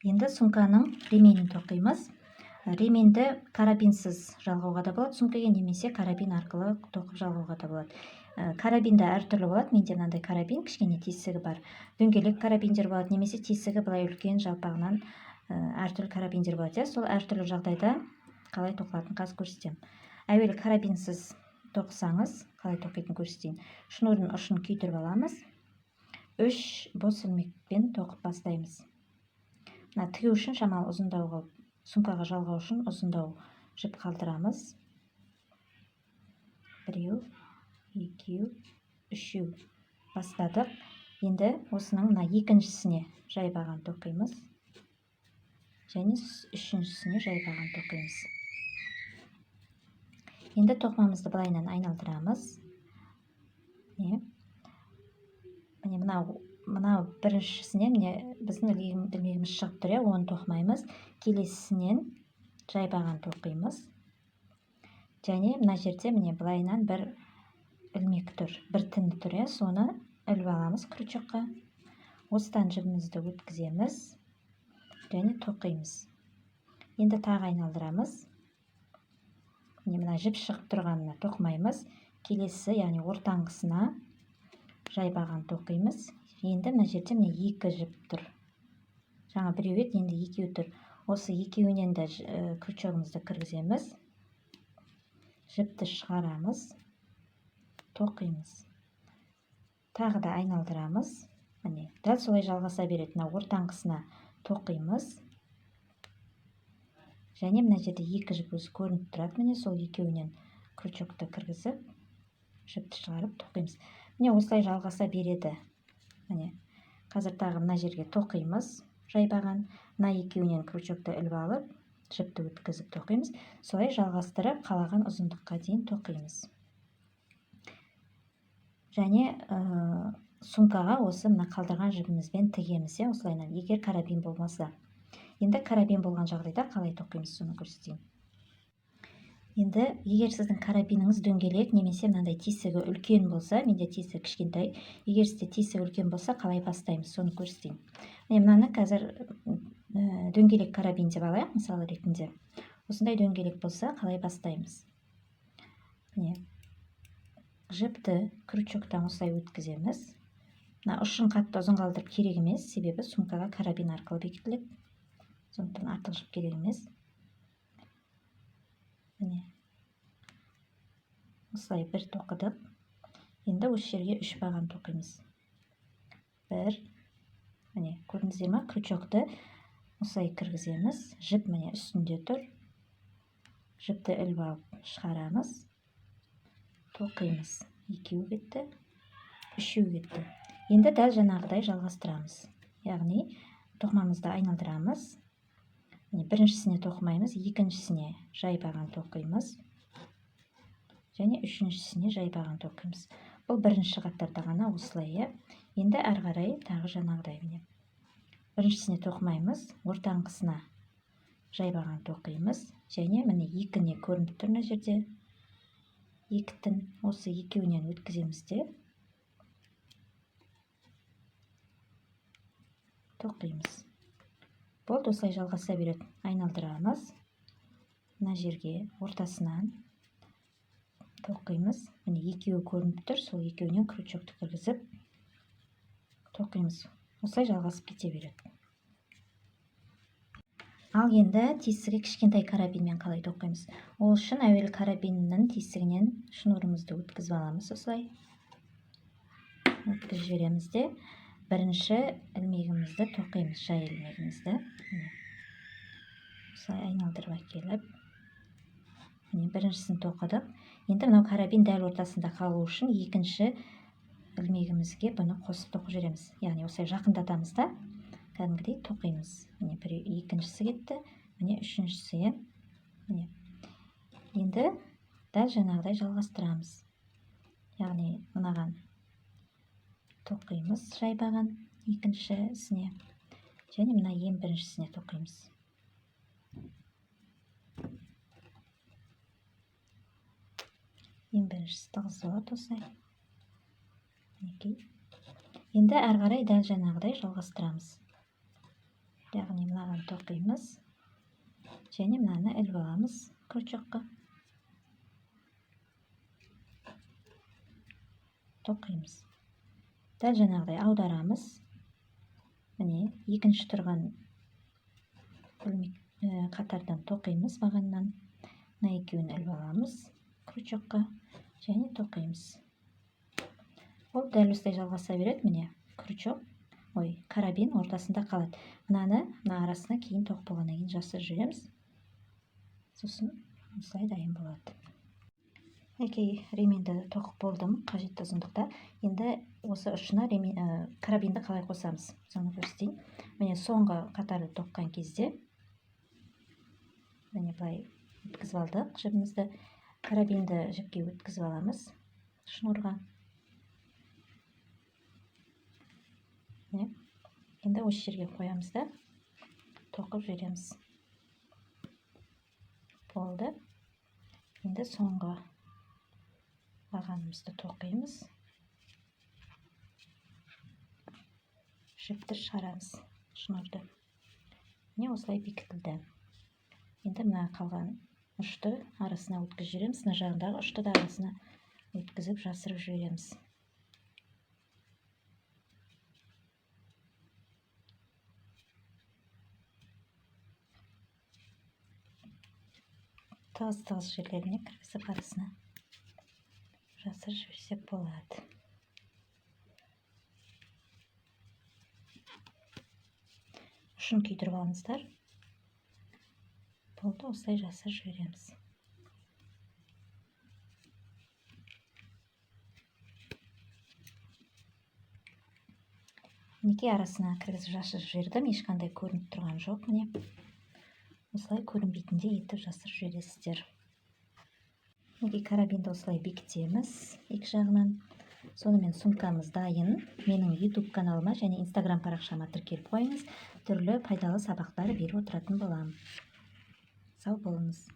Енді сумканың ременін тоқимыз. Ременді карабинсіз жалғауға да болады сумкаға, немесе карабин арқылы тоқып жалғауға да болады. Карабинда әртүрлі болады. Менде мынандай карабин, кішкене тесігі бар. Дөңгелек карабиндер болады, немесе тесігі былай үлкен жалпағынан, әртүрлі карабиндер болады. Иә, сол әртүрлі жағдайда қалай тоқылатынын қазір көрсетемін. Әуелі карабинсіз тоқысаңыз, қалай тоқитынын көрсетейін. Шнурдың ұшын күйдіріп аламыз. 3 бос ілмекпен тоқып бастаймыз. Мына тігу үшін шамалы ұзындау қылып, сумкаға жалғау үшін ұзындау жіп қалдырамыз. 1, 2, 3 бастадық. Енді осының мына екіншісіне жайбаған тоқимыз және үшіншісіне жайбаған тоқимыз. Енді тоқымамызды былайынан айналдырамыз. Міне, мынау біріншісіне міне біздің ілмегіміз шығып тұр, иә, оны тоқымаймыз. Келесісінен жайбаған тоқимыз. Және мына жерде міне былайынан бір ілмек тұр, бір тіні тұр, иә, соны іліп аламыз крючокқа. Осыдан жібімізді өткіземіз және тоқимыз. Енді тағы айналдырамыз. Міне, мына жіп шығып тұрғанына тоқымаймыз. Келесі, яғни ортаңғысына жайбаған тоқимыз. Енді мына жерде міне екі жіп тұр. Жаңа біреу еді, енді екеу тұр. Осы екеуінен де крючогымызды кіргіземіз. Жіпті шығарамыз, тоқимыз. Тағы да айналдырамыз. Міне, дәл солай жалғаса береді. Мына ортаңғысына тоқимыз. Және мына жерде екі жіп өзі көрініп тұрады. Міне, сол екеуінен крючокты кіргізіп, жіпті шығарып тоқимыз. Міне, осылай жалғаса береді. Міне, қазір тағы мына жерге тоқимыз жайбаған. Мына екеуінен крючокты іліп алып, жіпті өткізіп тоқимыз. Солай жалғастырып, қалаған ұзындыққа дейін тоқимыз. Және сумкаға осы мына қалдырған жібімізбен тігеміз, иә, осылайынан, егер карабин болмаса. Енді карабин болған жағдайда қалай тоқимыз, соны көрсетейін. Енді егер сіздің карабиніңіз дөңгелек немесе мынандай тесігі үлкен болса, менде тесігі кішкентай, егер сізде тесігі үлкен болса, қалай бастаймыз, соны көрсетейін. Міне, мынаны қазір дөңгелек карабин деп алайық мысал ретінде. Осындай дөңгелек болса, қалай бастаймыз? Міне, жіпті крючоктан осылай өткіземіз. Мына ұшын қатты ұзын қалдырып керек емес, себебі сумкаға карабин арқылы бекітіледі. Сондықтан артық жіп керек емес. Міне, осылай бір тоқыдық. Енді осы жерге 3 баған тоқимыз. 1, міне, көрдіңіздер ма, крючокты осылай кіргіземіз. Жіп міне үстінде тұр. Жіпті іліп алып шығарамыз, тоқимыз. Екеу кетті, үшеу кетті. Енді дәл жаңағыдай жалғастырамыз. Яғни тоқымамызды айналдырамыз. Міне, біріншісіне тоқымаймыз, екіншісіне жайбаған тоқимыз және үшіншісіне жайбаған тоқимыз. Бұл бірінші қатарда ғана осылай, иә. Енді әрі қарай тағы жаңағыдай, міне, біріншісіне тоқымаймыз, ортаңғысына жайбаған тоқимыз және міне екіне көрініп тұр мына жерде екі тін, осы екеуінен өткіземіз де тоқимыз. Болды, осылай жалғаса береді. Айналдырамыз. Мына жерге ортасынан тоқимыз. Міне, екеуі көрініп тұр, сол екеуінен крючокты кіргізіп тоқимыз. Осылай жалғасып кете береді. Ал енді тесігі кішкентай карабинмен қалай тоқимыз? Ол үшін әуелі карабиннің тесігінен шнурымызды өткізіп аламыз, осылай өткізіп жібереміз де, бірінші ілмегімізді тоқимыз, жай ілмегімізді. Міне, осылай айналдырып әкеліп, міне, біріншісін тоқыдық. Енді мынау карабин дәл ортасында қалу үшін екінші ілмегімізге бұны қосып тоқып жібереміз. Яғни осылай жақындатамыз да, кәдімгідей тоқимыз. Міне, бір екіншісі кетті, міне үшіншісі, иә. Міне, енді дәл жаңағыдай жалғастырамыз. Яғни мынаған тоқимыз жайбаған екіншісіне және мына ең біріншісіне тоқимыз. Ең біріншісі тығыз болады осылай. Мінекей. Енді әрі қарай дәл жаңағыдай жалғастырамыз. Яғни мынаған тоқимыз және мынаны іліп аламыз крючокқа. Тоқимыз. Дәл жаңағыдай аударамыз. Міне, екінші тұрған қатардан тоқимыз бағаннан. Мына екеуін іліп аламыз крючокқа және тоқимыз. Ол дәл осылай жалғаса береді. Міне, крючок, ой, карабин ортасында қалады. Мынаны мына арасына кейін тоқып болғаннан кейін жасырып жібереміз. Сосын осылай дайын болады. Мінекей, ременді тоқып болдым қажетті ұзындықта. Енді осы ұшына карабинді қалай қосамыз, соны көрсетейін. Міне, соңғы қатарды тоққан кезде міне былай өткізіп алдық жібімізді. Карабинді жіпке өткізіп аламыз шнурға. Міне, енді осы жерге қоямыз да тоқып жібереміз. Болды. Енді соңғы бағанымызды тоқимыз. Жіпті шығарамыз, шнурды. Міне, осылай бекітілді. Енді мына қалған ұшты арасына өткізіп жібереміз. Мына жағындағы ұшты да арасына өткізіп жасырып жібереміз. Тығыз-тығыз жерлеріне кіргізіп арасына жасырып жіберсек болады. Ұшын күйдіріп алыңыздар. Болды, осылай жасырып жібереміз. Мінекей, арасына кіргізіп жасырып жібердім. Ешқандай көрініп тұрған жоқ. Міне, осылай көрінбейтіндей етіп жасырып жібересіздер. Мінекей, карабинді осылай бекітеміз екі жағынан. Сонымен сумкамыз дайын. Менің YouTube каналыма және Instagram парақшама тіркеліп қойыңыз. Түрлі пайдалы сабақтар беріп отыратын боламын. Сау болыңыз.